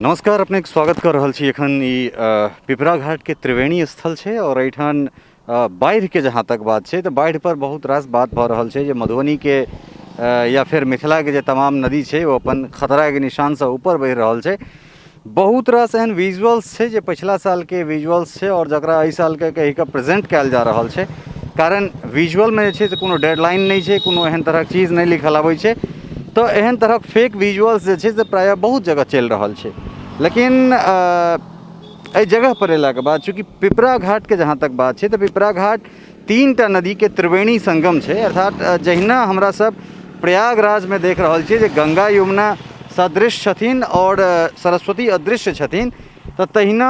नमस्कार, अपनेके स्वागत कऽ रहल छी। एखन ई पिपरा घाटके त्रिवेणी स्थल छै आओर एहिठाम बाढ़िके जहाँ तक बात छै तऽ बाढ़ि पर बहुत रास बात भऽ रहल छै जे मधुबनीके या फेर मिथिलाके जे तमाम नदी छै ओ अपन खतराके निशानसँ ऊपर बढ़ि रहल छै। बहुत रास एहन विजुअल्स छै जे पछिला सालके विजुअल्स छै आओर जकरा एहि सालके कहिकऽ प्रेजेंट कयल जा रहल छै, कारण विजुअलमे जे छै से कोनो डेडलाइन नहि छै, कोनो एहन तरहक चीज नहि लिखल अबै छै, तऽ एहन तरहक फेक विजुअल्स जे छै से प्रायः बहुत जगह चलि रहल छै। लेकिन एहि जगहपर अयलाके बाद चूँकि पिपरा घाटके जहाँ तक बात छै तऽ पिपरा घाट 3टा नदीके त्रिवेणी सङ्गम छै, अर्थात जहिना हमरा सब प्रयागराजमे देख रहल छियै जे गङ्गा यमुना सदृश छथिन आओर सरस्वती अदृश्य छथिन, तऽ तहिना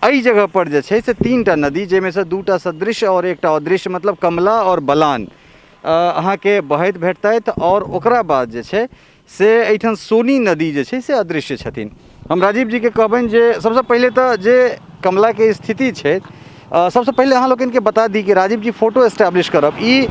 एहि जगहपर जे छै से 3टा नदी, जाहिमे सँ 2टा सदृश आओर 1टा अदृश्य, मतलब कमला आओर बलान अहाँके बहैत भेटतथि। आओर ओकरा बाद जे छै से एहिठाम सोनी नदी जे छै से अदृश्य छथिन। हम राजीव जीके कहबनि जे सबसँ पहिले तऽ जे कमलाके स्थिति छै, सबसँ पहिले अहाँ लोकनिके बता दी कि राजीव जी फोटो एस्टैब्लिश करब। ई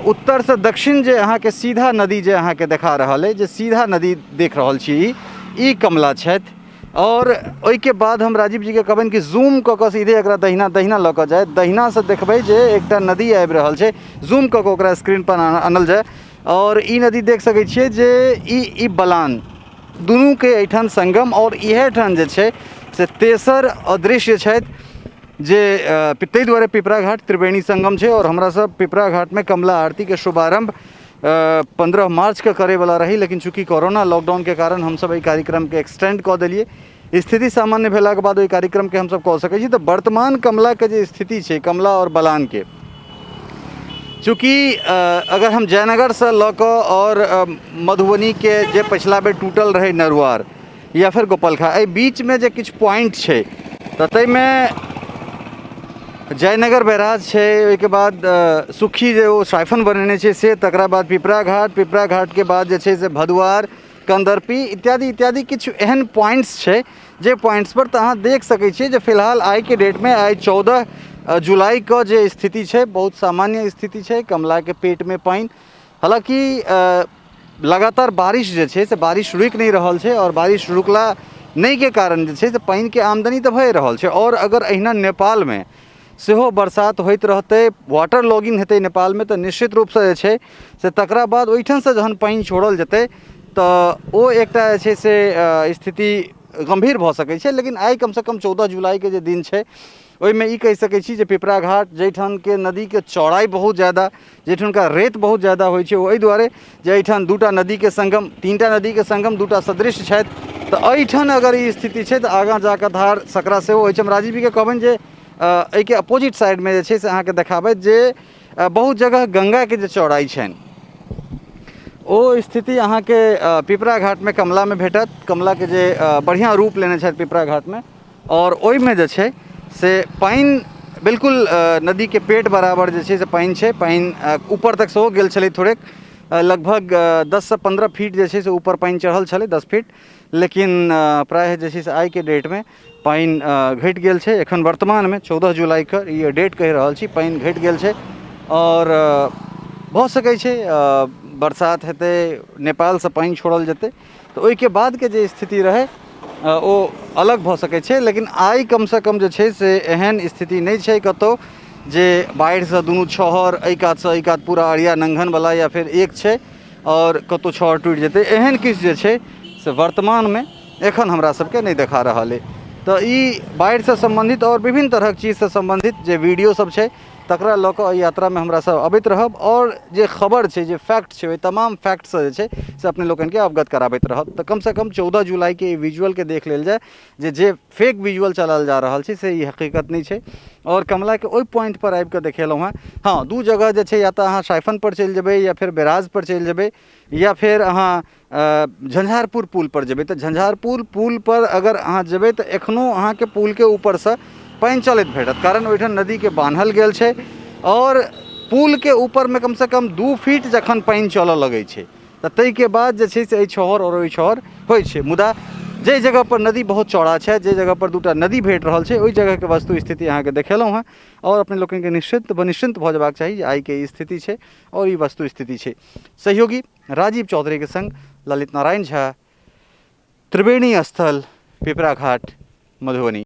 उत्तरसँ दक्षिण जे अहाँके सीधा नदी जे अहाँके देखा रहल अइ, जे सीधा नदी देख रहल छी, ई कमला छथि। आओर ओहिके बाद हम राजीव जीके कहबनि कि जूम कऽ कऽ सीधे एकरा दहिना दहिना लऽ कऽ जाय, दहिनासँ देखबै जे एकटा नदी आबि रहल छै, जूम कऽ कऽ ओकरा स्क्रीनपर आनल जाय। आओर ई नदी देख सकै छियै जे ई बलान दुनूके एहिठाम सङ्गम, आओर इएह ठाम जे छै से तेसर अदृश्य छथि जे ताहि दुआरे पिपरा घाट त्रिवेणी सङ्गम छै। आओर हमरा सब पिपरा घाटमे कमला आरतीके शुभारम्भ 15 मार्चके करैवला रही, लेकिन चूँकि कोरोना लॉकडाउनके कारण हमसब एहि कार्यक्रमके एक्सटेंड कऽ देलियै। स्थिति सामान्य भेलाके बाद ओहि कार्यक्रमके हमसब कऽ सकै छी। तऽ वर्तमान कमलाके जे स्थिति छै, कमला आओर बलानके, चूँकि अगर हम जयनगरसँ लऽ कऽ आओर मधुबनीके जे पछिला बेर टूटल रहै नरुआर या फेर गोपालखा, एहि बीचमे जे किछु पॉइंट छै तऽ ताहिमे जयनगर बैराज छै, ओहिके बाद सुखी जे ओ साइफन बनेने छै से, तकरा बाद पिपरा घाट, पिपरा घाटके बाद जे छै से भदुआर, कंदर्पी इत्यादि इत्यादि किछु एहन पॉइंट्स छै जे पॉइंट्सपर तऽ अहाँ देख सकै छियै जे फिलहाल आइके डेटमे आइ 14 जुलाइके जे स्थिति छै बहुत सामान्य स्थिति छै। कमलाके पेटमे पानि, हालाँकि लगातार बारिश जे छै से बारिश रुकि नहि रहल छै, आओर बारिश रुकला नहिके कारण जे छै से पानिके आमदनी तऽ भए रहल छै। आओर अगर अहिना नेपालमे सेहो बरसात होइत रहतै, वाटर लॉगिंग हेतै नेपालमे, तऽ निश्चित रूपसँ जे छै से तकरा बाद ओहिठामसँ जहन पानि छोड़ल जेतै तऽ ओ एकटा जे छै से स्थिति गम्भीर भऽ सकै छै। लेकिन आइ कमसँ कम 14 जुलाइके जे दिन छै ओहिमे ई कहि सकै छी जे पिपरा घाट जाहिठामके नदीके चौड़ाइ बहुत ज्यादा, जाहिठामका रेत बहुत ज्यादा होइ छै, ओ एहि दुआरे जे एहिठाम 2टा नदीके सङ्गम, 3टा नदीके सङ्गम, 2टा सदृश छथि, तऽ एहिठाम अगर ई स्थिति छै तऽ आगाँ जाकऽ धार सकरा सेहो होइ छै। हम राजीवजीके कहबनि जे एहिके अपोजिट साइडमे जे छै से अहाँके देखाबथि जे बहुत जगह गङ्गाके जे चौड़ाइ छनि ओ स्थिति अहाँके पिपरा घाटमे कमलामे भेटत। कमलाके जे बढ़िआँ रूप लेने छथि पिपरा घाटमे, आओर ओहिमे जे छै से पानि बिल्कुल नदीके पेट बराबर जे छै से पानि छै। पानि ऊपर तक सेहो गेल छलै थोड़ेक, लगभग 10सँ 15 फीट जे छै से ऊपर पानि चढ़ल छलै, 10 फीट, लेकिन प्रायः जे छै से आइके डेटमे पानि घटि गेल छै। एखन वर्तमानमे 14 जुलाइके ई डेट कहि रहल छी, पानि घटि गेल छै। आओर भऽ सकै छै बरसात हेतै, नेपालसँ पानि छोड़ल जेतै, तऽ ओहिके बादके जे स्थिति रहै ओ अलग भऽ सकै छै। लेकिन आइ कमसँ कम जे छै से एहन स्थिति नहि छै कतहु जे बाढ़िसँ दुनू छहर एहि कातसँ एहि कात पूरा अरिया नङ्घनवला या फेर एक छै आओर कतहु छहर टूटि जेतै, एहन किछु जे छै से वर्तमानमे एखन हमरा सबके नहि देखा रहल अइ। तऽ ई बाढ़िसँ सम्बन्धित आओर विभिन्न तरहक चीजसँ सम्बन्धित जे वीडियो सब छै तकरा लऽ कऽ एहि यात्रामे हमरा सब अबैत रहब, आओर जे खबर छै, जे फैक्ट छै, ओहि तमाम फैक्टसँ जे छै से अपने लोकनिके अवगत कराबैत रहब। तऽ कमसँ कम 14 जुलाइके ई विजुअलके देख लेल जाय जे जे फेक विजुअल चलायल जा रहल छै से ई हकीकत नहि छै। आओर कमलाके ओहि पॉइंटपर आबि कऽ देखेलहुँ हेँ। हँ, 2 जगह जे छै, या तऽ अहाँ साइफनपर चलि जेबै या फेर बैराजपर चलि जेबै या फेर अहाँ झंझारपुर पुलपर जेबै। तऽ झंझारपुर पुलपर अगर अहाँ जेबै तऽ एखनो अहाँके पुलके ऊपरसँ पानि चलैत भेटत, कारण ओहिठाम नदीके बान्हल गेल छै आओर पुलके ऊपरमे कमसँ कम 2 फीट जखन पानि चलऽ लगै छै तऽ ताहिके बाद जे छै से एहि छहर आओर ओहि छहर होइ छै। मुदा जाहि जगहपर नदी बहुत चौड़ा छै, जाहि जगहपर 2टा नदी भेट रहल छै, ओहि जगहके वस्तु स्थिति अहाँके देखेलहुँ हेँ। आओर अपने लोकनिके निश्चिन्त भऽ जेबाक चाही जे आइके ई स्थिति छै आओर ई वस्तु स्थिति छै। सहयोगी राजीव चौधरी के संग ललित नारायण झा, त्रिवेणी स्थल, पिपराघाट, मधुबनी।